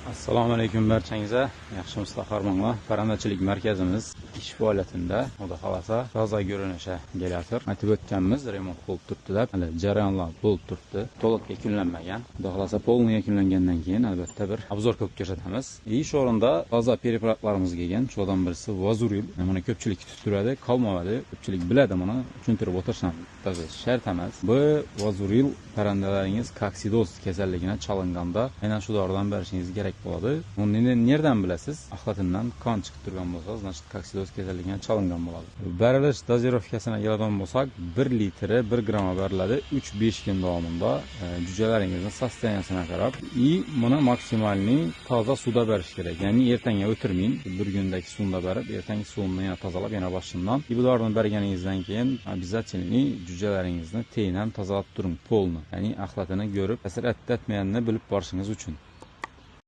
Assalomu alaykum barchangizga. Yaxshimisizlar, hormonlar. Parrandachilik markazimiz ish faoliyatida, xudo xohlasa, toza ko'rinishga kelayotir. Aytib o'tganmiz, remont bo'lib turibdi deb. Hali jarayonlar bo'lib turibdi. To'liq yakunlanmagan. Xudo xohlasa, полный yakunlangandan keyin albatta bir обзор qilib ko'rsatamiz. И shu o'rinda toza preparatlarimiz kelgan. Shulardan birisi Vazuril. Buni ko'pchilik kutib turadi, qolmadi. Ko'pchilik biladi buni, tushuntirib o'tirishim даже shart emas. Bu Vazuril parrandalaringiz koksidoz kasalligine chalinganda aynan shu doridan berishingiz kerak bo'ladi. Buni nerdan bilasiz? Axlatidan qon chiqib turgan bo'lsa, значит, koksidoz kasalligine chalingan bo'ladi. Berilish дозировка sina keladigan bo'lsak, 1 litri 1 gramma beriladi 3-5 kun davomida, jujalaringizni состояния sina qarab. И buni максимальный toza suvda berish kerak. Ya'ni ertanga o'tirmang, bir kundagi suvni berib, ertangi suvni yana tozalab, yana boshidan. И bu dorini berganingizdan keyin обязательно jujalaringizni teyin ham tozalab turing, полный. Ya'ni axlatini ko'rib, ta'sir etmayotganini bilib borishingiz uchun.